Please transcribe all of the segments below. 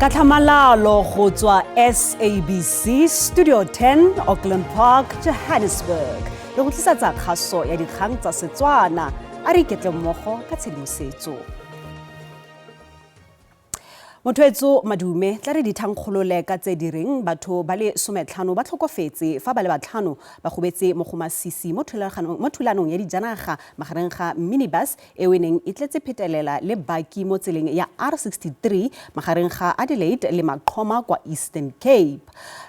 Ka tlhamalalo go tswa SABC Studio 10, Auckland Park, Johannesburg, re go tlisetsa kgaso ya dikgang tsa Setswana. A re iketle mmogo ka tshedimosetso. Mothoetso madume, tla re dithankgolole ka tse di reng batho ba le 15 ba tlhokofetse fa ba le 5 ba gobetse mo go masisi mo thulanong ya dijanaga magareng ga minibus eo e neng e tletse phetelela le baki mo tseleng ya R63 magareng ga Adelaide le Maqhoma kwa Eastern Cape.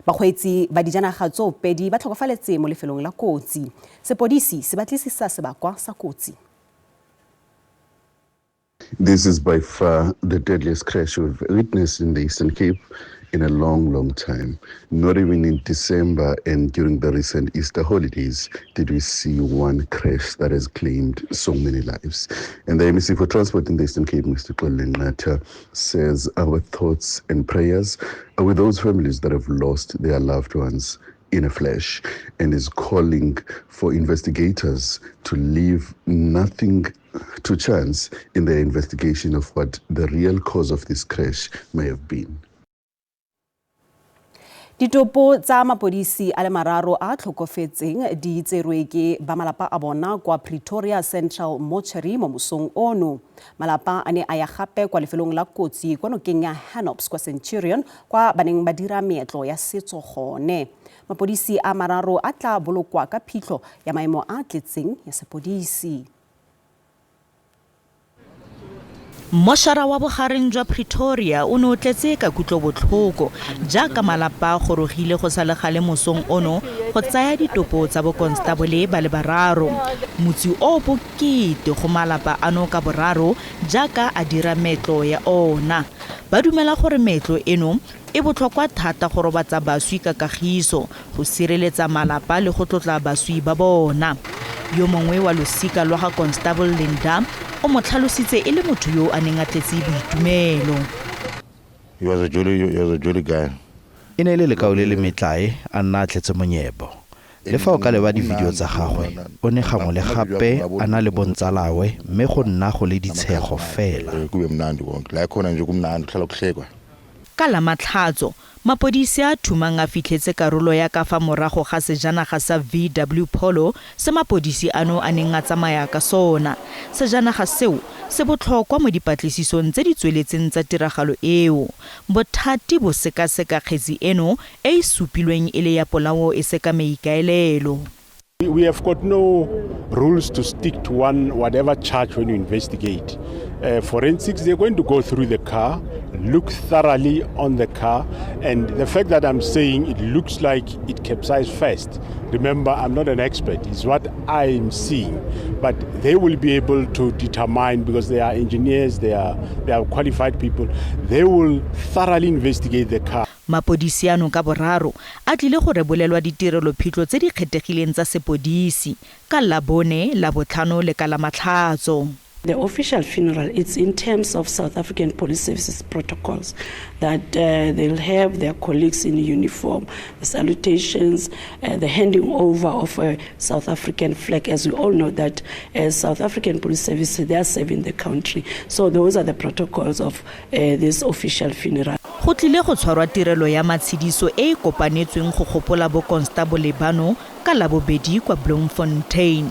Bakgweetsi ba dijanaga tsoopedi ba tlhokofaletse mo lefelong la kotsi. Sepodisi se batlisisa sebakwa sa kotsi. This is by far the deadliest crash we've witnessed in the Eastern Cape in a long, long time. Not even in December and during the recent Easter holidays did we see one crash that has claimed so many lives. And the MEC for Transport in the Eastern Cape, Mr. Xolile Nqatha, says our thoughts and prayers are with those families that have lost their loved ones in a flash, and is calling for investigators to leave nothing to chance in their investigation of what the real cause of this crash may have been. Ditopo tsa mapodisi a le 3 a tlhokofetseng di tserwe ke ba malapa a bona kwa Pretoria Central Mortuary mo mosong ono. Malapa a ne a ya gape kwa lefelong la kotsi kwa nokeng ya Hanops kwa Centurion kwa ba neng ba dira meetlo ya setso gone. Mapodisi a 3 a tla bolokwa ka phitlho ya maemo a tletseng ya sepodisi. Mošara wa bogareng jwa Pretoria o ne o tletse ka kutlobotlhoko jaaka malapa a gorogile go sa le gale mosong ono go tsaya ditopo tsa bokonstabole ba le 3. Motsi o bokete go malapa ano ka boraro jaaka a dira meetlo ya ona. Ba dumela gore meetlo eno e botlhokwa thata go robatsa baswi ka kagiso, go sireletsa malapa le go tlotla baswi ba bona. Yo mongwe wa losika lwa ga Constable Linda o mo tlhalositse e le motho yo a neng a tletse boitumelo. He was a jolly guy. E ne e le lekao le le metlae, a nna a tletse monyebo. Le fa o ka leba di-video tsa gagwe, o ne gangwe le gape a na le bontsalawe mme go nna go le ditshego fela. Kube mnandi konke. La khona nje kumnandi, kuhlala kuhlekwa. Ka la Matlhatso, mapodisi a thumang a fitlhetse karolo ya ka fa morago ga sejanaga sa VW Polo se mapodisi ano a neng a tsamaya ka sona. Sejanaga seo se botlhokwa mo dipatlisisong tse di tsweletseng tsa tiragalo eo. Bothati bo sekaseka kgetsi eno e e supilweng e le ya polao e se ka maikaelelo. We have got no rules to stick to one whatever charge when you investigate. Forensics, they're going to go through the car, look thoroughly on the car, and the fact that I'm saying it looks like it capsized first, remember, I'm not an expert, it's what I'm seeing. But they will be able to determine, because they are engineers, they are qualified people, they will thoroughly investigate the car. Mapodisi ano ka boraro a tlile go rebolelwa ditirelo phitlho tse di kgethegileng tsa sepodisi ka Labone, Labotlhano le ka Lamatlhatso. The official funeral, it's in terms of South African Police Services protocols that they'll have their colleagues in uniform, the salutations, the handing over of a South African flag. As we all know that South African Police Service, they are serving the country. So those are the protocols of this official funeral. Go tlile go tshwarwa tirelo ya matshediso e e kopanetsweng go gopola bokonstabole bano ka Labobedi kwa Bloemfontein.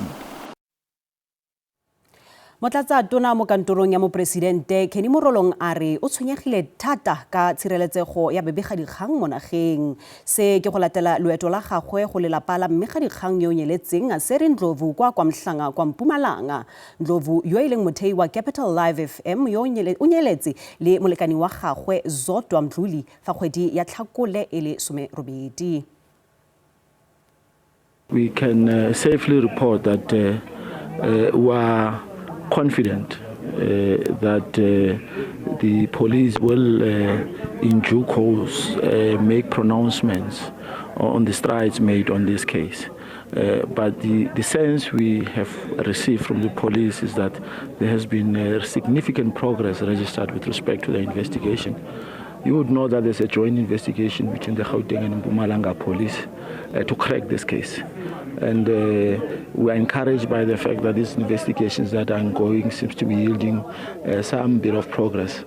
Motlatsa tona mo kantorong ya moporesidente Kenny Morolong a re o tshwenyegile thata ka tshireletsego ya bebegadikgang mo nageng. Se ke go latela loeto la gagwe go lelapa la mmegadikgang yo o nyeletseng Seri Ndlovu kwa Mhlanga kwa Mpumalanga. Ndlovu yo e leng mothei wa Capital Live FM yo o nyeletse le molekani wa gagwe Zodwa Mdluli fa kgwedi ya Tlhakole e le 18. We can safely report that we are confident that the police will in due course make pronouncements on the strides made on this case. But the sense we have received from the police is that there has been significant progress registered with respect to the investigation. You would know that there's a joint investigation between the Gauteng and Mpumalanga police to crack this case. And we are encouraged by the fact that these investigations that are ongoing seems to be yielding some bit of progress.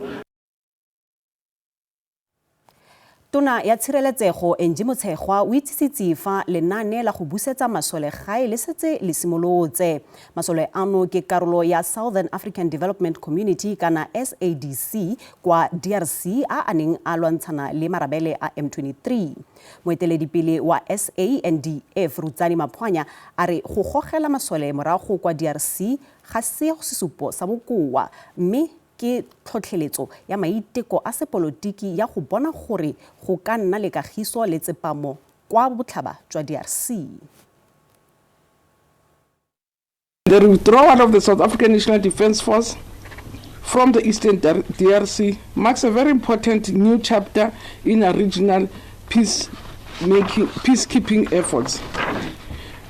Tona ya Tshireletsego Angie Motshegwa o itsisitse fa lenaane la go busetsa masole gae le setse le simolotse. Masole ano ke karolo ya Southern African Development Community kana SADC kwa DRC a a neng a lwantshana le marabele a M23. Moeteledipele wa SANDF Rudzani Maphwanya a re go gogela masole morago kwa DRC ga se sesupo sa bokoa mme ke tlhotlheletso ya maiteko a sepolotiki ya go bona gore go ka nna le kagiso le tsepamo kwa botlhaba jwa DRC. The withdrawal of the South African National Defence Force from the Eastern DRC marks a very important new chapter in our regional peacekeeping efforts.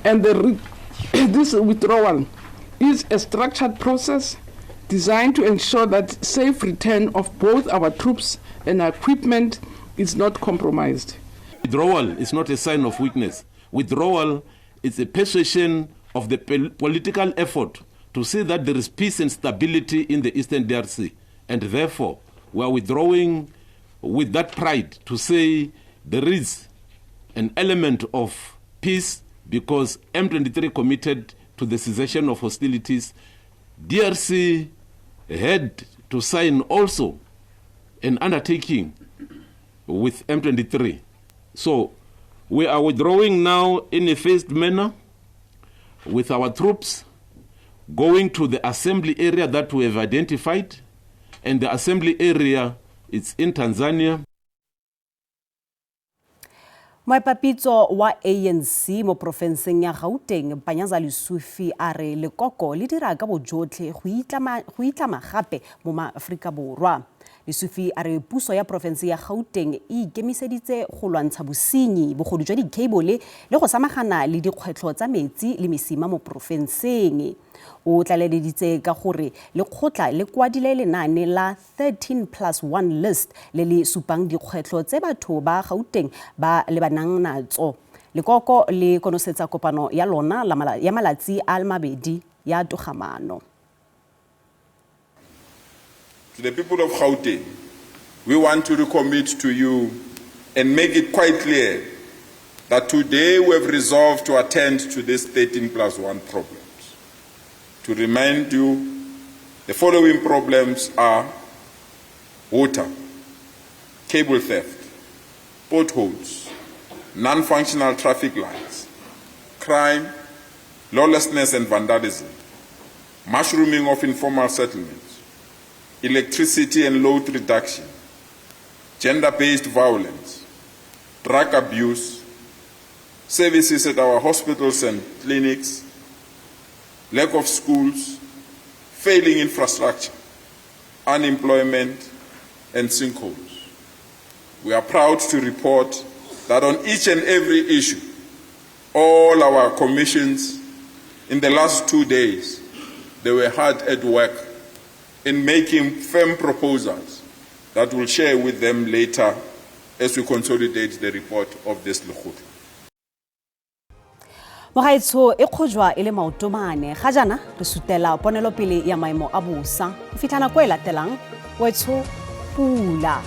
And this withdrawal is a structured process designed to ensure that safe return of both our troops and our equipment is not compromised. Withdrawal is not a sign of weakness. Withdrawal is a persuasion of the political effort to see that there is peace and stability in the Eastern DRC. And therefore, we are withdrawing with that pride to say there is an element of peace because M23 committed to the cessation of hostilities. DRC had to sign also an undertaking with M23. So we are withdrawing now in a phased manner with our troops going to the assembly area that we have identified, and the assembly area is in Tanzania. Moepapitso wa ANC mo porofenseng ya Gauteng Panyaza Lesufi a re lekoko le dira ka bojotlhe go itlama gape mo maAforika Borwa. Lesufi a re puso ya porofense ya Gauteng e ikemiseditse go lwantsha bosenyi, bogodu jwa dikheibole le go samagana le dikgwetlho tsa metsi le mesima mo porofenseng. O tlaleleditse ka gore lekgotla le kwadile lenaane la 13+1 list le le supang dikgwetlho tse batho ba Gauteng ba lebanang natso. Lekoko le konosetsa kopano ya lona ya malatsi a mabedi ya togamaano. To the people of Gauteng, we want to recommit to you and make it quite clear that today we have resolved to attend to these 13+1 problems. To remind you, the following problems are water, cable theft, potholes, non-functional traffic lights, crime, lawlessness and vandalism, mushrooming of informal settlements, electricity and load reduction, gender-based violence, drug abuse, services at our hospitals and clinics, lack of schools, failing infrastructure, unemployment, and sinkholes. We are proud to report that on each and every issue, all our commissions in the last 2 days, they were hard at work in making firm proposals that we'll share with them later as we consolidate the report of this lekgotla. Mogaetsho e kgojwa e le maotomane ga jaana re sutela ponelopele ya maemo a bosa go fitlha nako e latelang wetsho pula.